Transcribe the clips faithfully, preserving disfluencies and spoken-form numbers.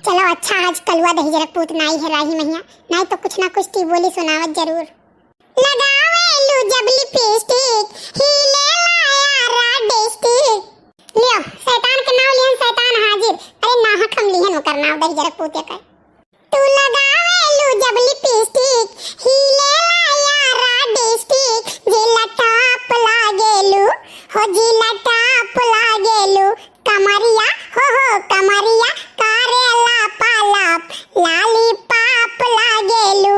चलो अच्छा, आज कलुआ दहिजरक पूत नाई है राही महिया, नाई तो कुछ ना कुछ ती बोली सुनावत जरूर। लगावेलू जब लिपस्टिक, हिले लाया रा डिस्ट्रिक्ट। लियो, शैतान के नाव लिहन, शैतान हाजिर। अरे नाहक हम लिहन ओकर नाव दहिजरक पूत के। तू लगावेलू जब लिपस्टिक, हिले लाया रा डिस्ट्रिक्ट, जिला टॉप लागेलू, हो जिला टॉप लागेलू, कमरिया, हो हो कमरिया, कारे लापा लाप, लाली पाप लागेलू।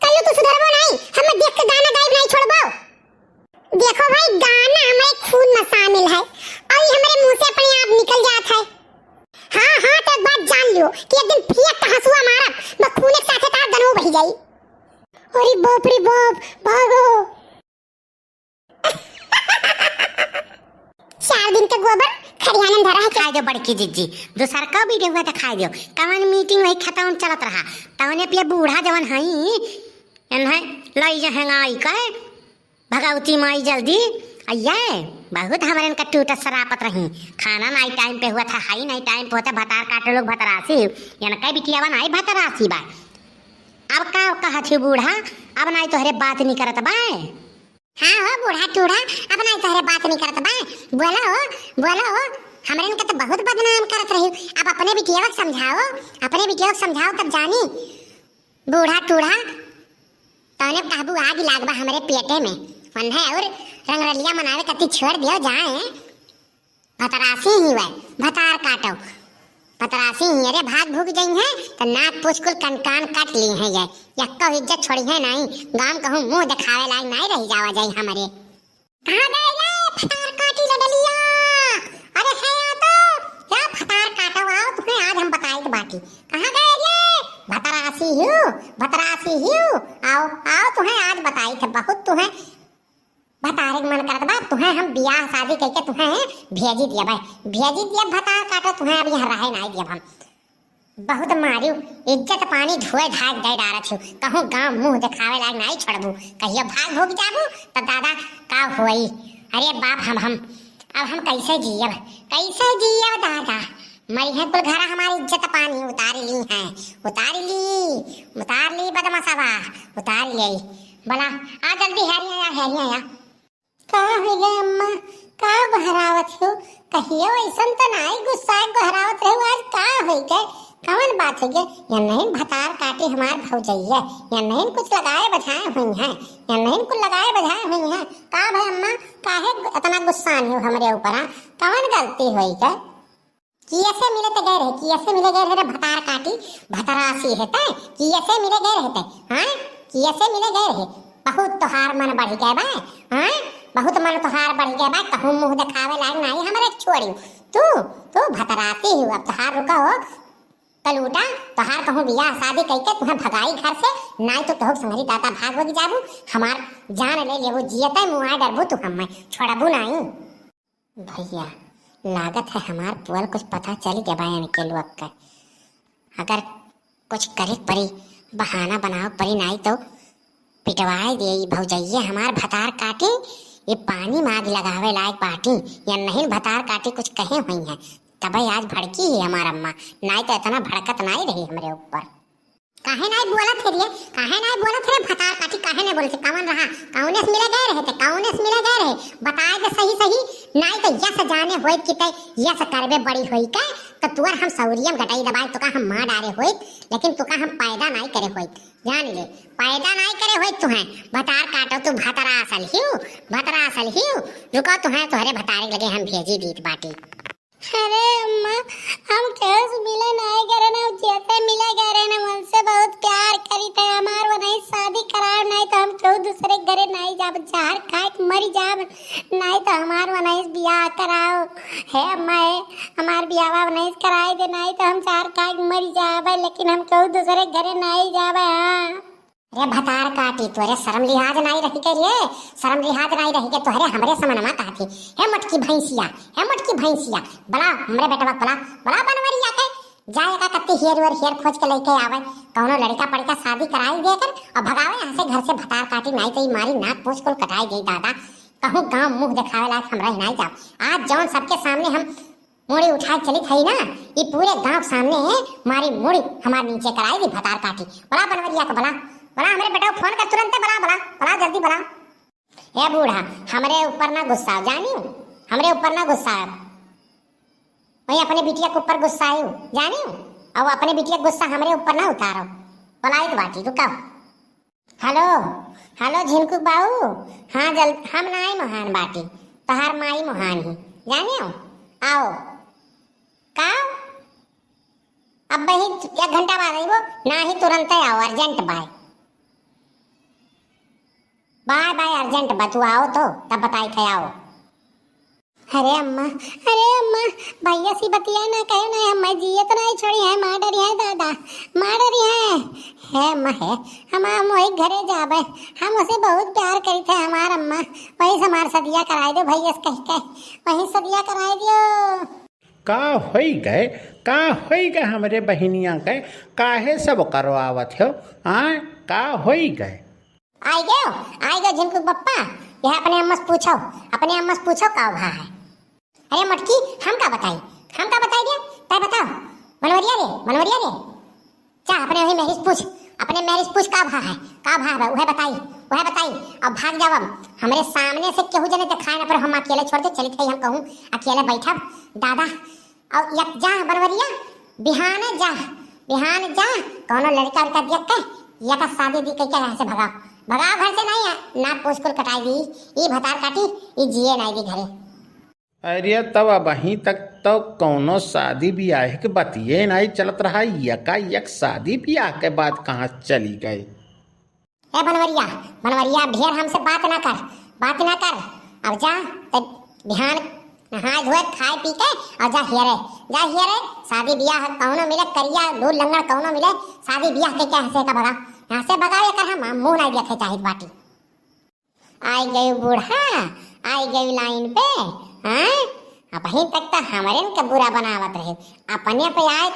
कल्लू तू सुधरबो नाई, हम देख के गाना गाइब नाई छोड़बो। देखो भाई, गाना हमरे खून में शामिल है और ये हमरे मुंह से अपने आप निकल जात है। हाँ, हाँ, तो एक बात जान लियो कि एक दिन फिर का हंसुआ मारब, बस खून के साथे तार गनो बही जाई। अरे बाप रे बाप, भागो। चार दिन के गोबर खरियानन धरा है। खाए दो बड़की जिज्जी, दूसर का वीडियो हुआ तो खाए दो। कवन मीटिंग वही खतवन चलत रहा, तवने पे बूढ़ा जवन हई, एन्हे लई जहेंगा आई कहे, भगवती माई जल्दी। अइये, बहुत हमरे इनका टूटत सरापत रही। खाना नाई टाइम पे हुआ था, हाई नाई टाइम पे होता, भतार काटो लोग भतरासी, इनका बिटियावा नाई भतरासी बा। अब का कहत ही बूढ़ा, अब नाई तोहरे बात नहीं करत बा। हाँ हो बूढ़ा टूढ़ा, अब नाई तोहरे बात नहीं करत बा। बोलो हो, बोलो हो, हमरे इनका तो बहुत बदनाम करत रही। अब अपने बिटियावा समझाओ, अपने बिटियावा समझाओ तब जानी। बूढ़ा टूढ़ा, तौने कहबू आग लाग बा हमरे पेटे में। वन्हे और रंगरलिया मनावे कती छोड़ दियो जाए। भतरासी ही वै, भतार काटो। भतरासी ही, अरे भाग भूग जइहैं, तो नाक पूछ कुल कनकान काट लिहैं ये। यक्को इज्जत छोड़िहैं नाई, गाम कहूँ मुँह देखावे लायक नाई रही जावा जाई हमरे। कहाँ गए रे भतार काटी लडलिया? अरे है या तो, या भतार काटो, आओ तुहैं आज हम बताइत बाटी। कहाँ गए रे? भतरासी हियो, भतरासी हियो, आओ, आओ तुहैं आज बताइत है, बहुत तुहैं भतारे के मन करत बा, तुहैं हम बियाह शादी कइके तुहैं भेजी दिया भाई, भेजी दिया भतार काटो तुहैं, अब यहाँ रहे नाई दिया हम। बहुत मारियो, इज्जत पानी धोए धाय दे डारत हो, कहूँ गाँव मुँह देखावे लायक नाई छोड़बू, कहियो भाग भूग जाबू तो दादा का होई? अरे बाप हम, हम, अब हम कैसे जियब, कैसे जियब दादा? मरिहैं कुल घरा हमार इज्जत पानी उतार लिहैं, उतार ली, उतार ली बदमाशवा, उतार ली। बोला, आ जल्दी हेरिया आ, हेरिया आ। का होइ गए अम्मा, का गोहरावत हो? कहियो ऐसन तो नाई गुस्सा गोहरावत रहो, आज का होइ गए, कवन बात होइ गए? या नहीं भतार काटी हमार भौजैया, या नहीं कुछ लगाए बझाए हुई हैं, या नहीं कुछ लगाए बझाए हुई हैं। का भाई अम्मा, काहे इतना गुस्सान हो हमरे ऊपर, हाँ? कवन गलती होइ गए? कियसे मिले ते गए रहे, कियसे मिले गए रहे रे भतार काटी, भतरासी है ते, कियसे मिले गए रहे ते, हाँ? कियसे मिले गए रहे? बहुत तोहार मन बढ़ गए बा, हाँ? बहुत मन तोहार बढ़ गए बा, कहूँ मुँह देखावे लायक नाई हमरे छोड़ी। तू, तू भतरासी हो, अब तोहार रुका हो, कलूटा, तोहार कहूँ बियाह शादी कइके तुहैं भगाई घर से, नाई तो तोहक संगरी दादा भाग होगी जाबू, हमार जान ले लेबू, जियते मुआए डरबू तू, हम्मे छोड़बू नाई। भैया, लागत है हमार पुअल कुछ पता चल गया बा इनके लोग के। अगर कुछ करे पड़ी, बहाना बनावे पड़ी, नाई तो पिटवाए दे ई भौजैया हमार भतार काटी, ये पानी में आग लगावे लायक बाटी, या नहीं भतार काटी कुछ कहे हुई हैं, तबे आज भड़की ही हमार अम्मा, नाई तो इतना भड़कत नाई रही हमरे ऊपर। काहे नाई बोलत है रे? काहे नाई बोलत है रे? भतार काटी काहे नाई बोलत है? कवन रहा? कौने से मिले गए रहे थे? कौने से मिले गए रहे? बताए दे सही सही, नाई तो यस जाने होइत कि तै यस करबे बड़ी होई के, तो तुअर हम सौरियम गटाई दबाए, तुका हम मार डारे होइत, लेकिन तुका हम पैदा नाई करे होइत। जान ले, पैदा नाई करे होइत तुहैं। भतार काटो तू भतरा असल हियो, भतरा असल हियो। रुको तुहैं तोहरे भतारे लगे हम भेजी दीत बाटी। अरे अम्मा, हम केहू से मिले नाई करे ना, जैसे मिले गए रहे ना, उनसे बहुत प्यार करी थे। हमार वनई शादी कराओ, नाई तो हम केहू दूसरे घरे नाई जाब, जहर खाए के मरी जाब, नाई तो हमार वनई से बियाह कराओ। हे अम्मा, हे, हमार बियाहवा वनई से कराई दे, नाई तो हम जहर खाए के मरी जाब, लेकिन हम केहू दूसरे घरे नाई जाब। हाँ। रे भतार काटी, तोरे शर्म लिहाज नाई रही के रे, शर्म लिहाज नाई रही के, तोहरे हमरे समनमा कहती। हे मोटकी भैंसिया, हे मोटकी भैंसिया, बला हमरे बेटवा, बला, बला बनवरिया के, जाए का कत्ती हेर वेर हेर खोज के लेके आवे, कौनो लड़का पड़का शादी कराई दे कर और भगावे यहाँ से घर से भतार काटी, नाई तो ई मारी नाक पोछ कुल कटाई दे दादा। कहूँ गाँव मुँह देखावे लायक हम रह नाई जाब। आज जौन सबके सामने हम मुड़ी उठाए चलित हई ना, ई पूरे गांव के सामने मारी मुड़ी हमार नीचे कराई दी भतार काटी। बला बनवरिया के बला, बला हमरे बेटा फोन कर तुरंते, बला, बला, बला जल्दी बला। ए बूढ़ा, हमरे ऊपर ना गुस्सा जानियो, हमरे ऊपर ना गुस्सा। वही अपने बिटिया के ऊपर गुस्सा आयो जानियो, और अपने बिटिया के गुस्सा हमरे ऊपर ना उतारो। बलाइत बाटी, रुकाओ। हेलो, हेलो झिनकू बाऊ, हाँ जल हम नाई मोहान बाटी, तहार माई मोहान ही जानियो। आओ। का? अब वही एक घंटा बाद आइबो, ना ही तुरंत आओ, urgent bye. Bye bye, urgent बा, तू आओ तो तब बताई थे, आओ। अरे अम्मा, अरे अम्मा, भैया सी बतिया ना कहे ना, अम्मा जियत नहीं छोड़ी है, मार डरी है दादा, मार डरी है। हे अम्मा हे, हम हम वही घरे जाबे, हम उसे बहुत प्यार करी थे हमार अम्मा, वही से हमार सदिया कराए दो भैया से कह के, वही सदिया कराए दियो। का होई गए, का होई गए हमरे बहिनिया के, काहे सब करवावत हो? हाँ, का होई गए? आई गयो, आई गयो झिनकू पप्पा, यह अपने अम्मा से पूछो, अपने अम्मा से पूछो का भा है। अरे मोटकी, हम का बताई, हम का बताई रे, तय बताओ। मनवरिया रे, मनवरिया रे, जा अपने वही मेहरी से पूछ, अपने मेहरी से पूछ का भा है, का भा है, वह बताई, वह बताई। अब भाग जाओ, अब हमरे सामने से केहू जने देखाए ना पर हम अकेले छोड़ दे, चलित है हम कहूँ अकेले बैठब। दादा, और एक जा बनवरिया, बिहान जा, बिहान जा, कौनो लड़का उड़का देख के, या का शादी दी कह के यहाँ से भगाओ, भगाओ घर से नहीं है, ना पूछ कुल कटाई दी, ई भतार काटी, ई जिए नहीं दी घरे। अरे तब अबहीं तक तो कौनो शादी ब्याह के बतिये नहीं चलत रहा, यका यक शादी ब्याह के बात कहाँ चली गई? ए बनवरिया, बनवरिया, ढेर हमसे बात ना कर, बात ना कर। अब जा, ते बिहान नहाए धोए, खाए पी के, और जा हियरे, जा हियरे, शादी बियाह कौनो मिले, करिया लूर लंगड़ कौनो मिले, शादी बियाह के क्या हंसे का भगा, यहाँ से भगावे कर हम, हम मुंह नहीं देखे चाहित बाटी। आई गई बूढ़ा, आई गई लाइन पे, हाँ? अबहीं तक तो हमरे के बुरा बनावत रहे, अपने पे आए